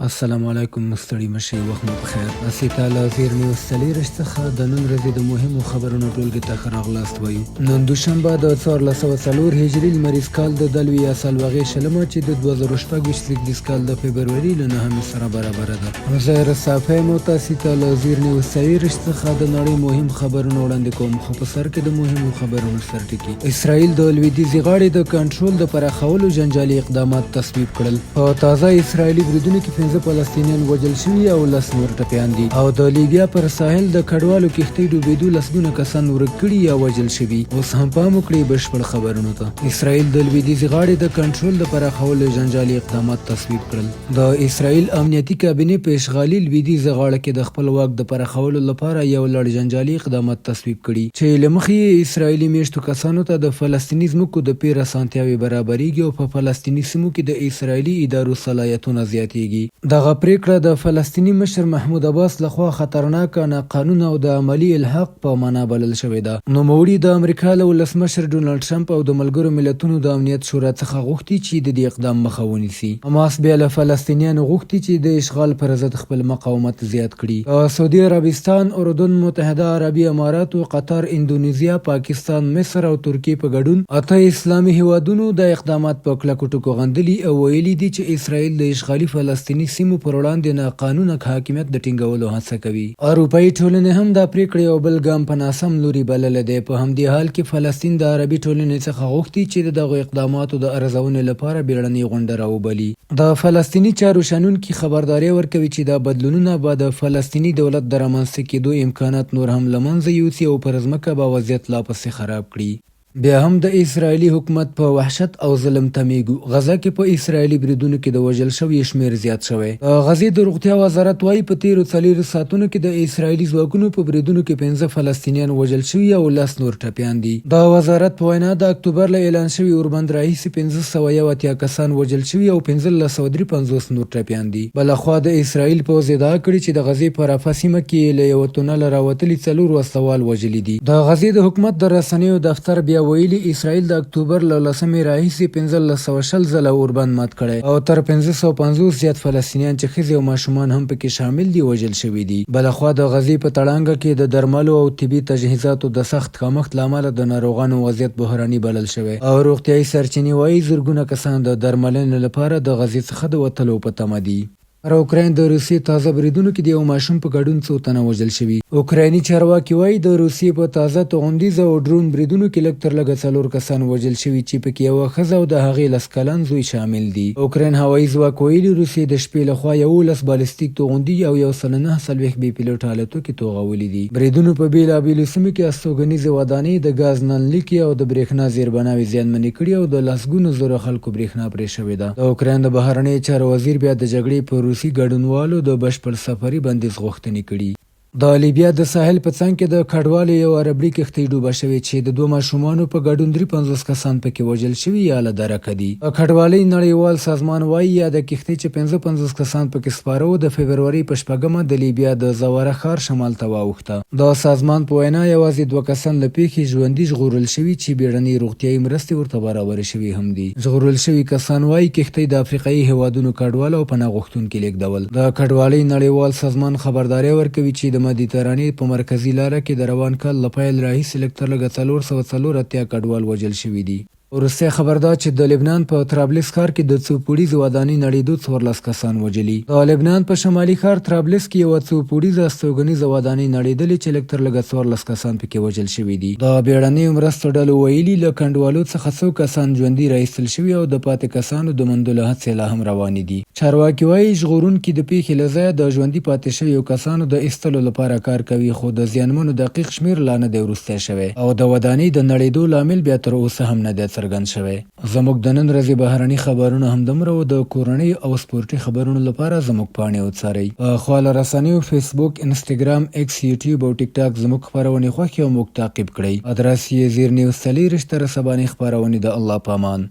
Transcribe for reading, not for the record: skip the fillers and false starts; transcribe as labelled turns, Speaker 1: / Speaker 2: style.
Speaker 1: السلام علیکم ستړي مشي وخت مو پخیر. تاسې ته له زیر نیوز څلېرویشت څخه د نن ورځې د مهمو خبرونو ټولګې ته ښه راغلاست وایو. نن دوشنبه د 1404 هجري لمریز کال د دلوې یا سلواغې شلمه چې د 2026 زېږدیز کال د فبروري له نهمې سره برابره ده. زه رصافی یم او تاسې ته له زیر نیوز 24 څخه د نړۍ مهم خبرونه وړاندې کوم، خو په سر کې د مهمو خبرونو سرټکي. اسرائیل د لویدیځې غاړې د کنټرول د پراخولو جنجالي اقدامات تصویب کړل. په تازه اسرائیلي بریدونو کې پنځه فلسطینیان وژل شوي او 10 نور ټپیان دي. او د لیبیا پر ساحل د کډوالو کښتۍ ډوبېدو لسګونه کسان ورک کړي یا وژل شوي. اوس هم پام وکړئ بشپړ خبرونو ته. اسرائیل د لویدیځې غاړې د کنټرول د پراخولو جنجالي اقدامات تصویب کړل. د اسرائیل امنیتي کابینې په اشغالي لویدیځه غاړه کې د خپل واک د پراخولو لپاره یو لړ جنجالي اقدامات تصویب کړي، چې له مخې یې اسرائیلي مېشتو کسانو ته د فلسطیني ځمکو د پېر اسانتیاوې برابرېږي او په فلسطیني سیمو کې د اسرائیلي ادارو صلاحیتونه زیاتېږي. دغه پرېکړه د فلسطیني مشر محمود عباس له خوا خطرناکه، ناقانونه او د عملي الحاق په مانا بلل شوې ده. نوموړي د امریکا له ولسمشر ډونالډ ټرمپ او د ملګرو ملتونو د امنیت شورا څخه غوښتي چې د دې اقدام مخه ونیسي. حماس بیا له فلسطینیانو غوښتي چې د اشغال پر ضد خپل مقاومت زیات کړي. د سعودي عربستان، اردن، متحده عربي اماراتو، قطر، اندونیزیا، پاکستان، مصر او ترکیې په ګډون اته اسلامي هېوادونو دا اقدامات په کلکو ټکو غندلي او ویلي دي چې اسراییل د اشغالي فلسطیني سیمو پر وړاندې ناقانونه حاکمیت د ټینګولو هڅه کوي. اروپايي ټولنې هم دا پرېکړه یو بل ګام په ناسم لوري بللی دی. په همدې حال کې فلسطین د عربي ټولنې څخه غوښتي چې د دغو اقداماتو د ارزونې لپاره بیړنۍ غونډه راوبلي. د فلسطیني چارو شنونکي خبرداری ورکوي چې دا بدلونونه به د فلسطیني دولت د رامنځته کېدو امکانات نور هم له منځه یوسي او پر ځمکه به وضعیت لا پسې خراب کړي. بیا هم د اسراییلي حکومت په وحشت او ظلم تمېږو. غزه کې په اسراییلي بریدونو کې د وژل شویو شمېر زیات شوی. د غزې د روغتیا وزارت وايي، په تېرو څلېرو ساعتونو کې د اسراییلي ځواکونو په بریدونو کې پنځه فلسطینیان وژل شوي او 10 نور ټپیان دي. د وزارت په وینا، د اکتوبر له اعلان شوي اوربند راهیسې 581 کسان وژل شوي او 1553 نور ټپیان دي. بلخوا د اسراییل پوځ ادعا کړې چې د غزې په رفح سیمه کې یې له یوه تونله راوتلي څلور وسله وال وژلي دي. د غزې د حکومت د رسنیو دفتر بیا ویلي، اسراییل د اکتوبر له لسمې راهیسې 1520 ځله اوربند مات کړی او تر 550 زیات فلسطینیان چې ښځې او ماشومان هم پکې شامل دي، وژل شوي دي. بلخوا د غزې په تړانګه کې د درملو او طبي تجهیزاتو د سخت کمښت له امله د ناروغانو وضعیت بحراني بلل شوی او روغتیايي سرچینې وايي، زرګونه کسان د درملنې لپاره د غزې څخه د وتلو په تمه دي. پر اوکراین د روسیې تازه بریدونو کې د یوه ماشوم په ګډون څو تنه وژل شوي. اوکرایني چارواکي وايي، د روسیې په تازه توغندیز او ډرون بریدونو کې لږ تر لږه څلور کسان وژل شوي چې پکې یوه ښځه او د هغې 10 کلن زوی شامل دي. اوکراین هوایي ځواک ویلي، روسیې د شپې له خوا 11 بالستیک توغندي او 149 بې پیلوټه الوتکې توغولي دي. بریدونو په بېلابېلو سیمو کې استوګنیزې ودانۍ، د ګاز نللیکې او د برېښنا زیربناوې زیانمنې کړي او د لسګونو زرو خلکو برېښنا پرې شوې ده. د اوکراین د بهرنیو چارو وزیر بیا د جګړې پر روسي ګډونوالو د بشپړ سفري بندیز غوښتنې کړي. د لیبیا د ساحل په څنګ کې د کډوالو یوه ربړي کښتۍ ډوبه شوې چې د دوه ماشومانو په ګډون 53 کسان پکې وژل شوي یا له درکه دي. د کډوالۍ نړیوال سازمان وايي، یاده کښتۍ چې 55 کسان پکې سپاره وو، د فبرورۍ په شپږمه د لیبیا د زواره ښار شمال ته واوښته. د سازمان په وینا، یوازې دوه کسان له پېښې ژوندي ژغورل شوي چې بیړنۍ روغتیايي مرستې ورته برابرې شوې هم دي. ژغورل شوي کسان وايي، کښتۍ د افریقايي هېوادونو کډوال او پناه غوښتونکي لېږدول. د کډوالۍ نړیوال سازمان خبرداری ورکوي چې د مدیترانې په مرکزي لاره کې د روان کال له پیل راهیسې لږ تر لږه 484 کډوال وژل شوي دي. وروستی خبر دا چې د لبنان په طرابلس ښار کې د څو پوړیزې ودانۍ نړېدو 14 کسان وژلي. د لبنان په شمالي ښار طرابلس کې یوه څو پوړیزه استوګنیزه ودانۍ نړېدلې چې لږ تر لږه 14 کسان پکې وژل شوي دي. د بیړنیو مرستو ډلو ویلي، له کنډوالو څخه څو کسان ژوندي را ایستل شوي او د پاتې کسانو د موندلو هڅې لا هم روانې دي. چارواکي وايي، ژغورونکي د پېښې له ځایه د ژوندي پاتې شویو کسانو د ایستلو لپاره کار کوي، خو د زیانمنو دقیق شمېر لا نه دی وروستی شوی او د ودانۍ د نړېدو لامل بیا تر اوسه هم نه دی څرګند شوی. زموږ د نن ورځې بهرني خبرونه همدومره وو، د کورنیو او سپورټي خبرونو لپاره زموږ پاڼې وڅارئ. په خواله رسنیو فیسبوک، انسټګرام، ایکس، یوټیوب او ټیک ټاک زموږ خپرونې خوښې او موږ تعقیب کړئ. ادرس یې زیر نیوز 24 تر سبانۍ خپرونې د الله په امان.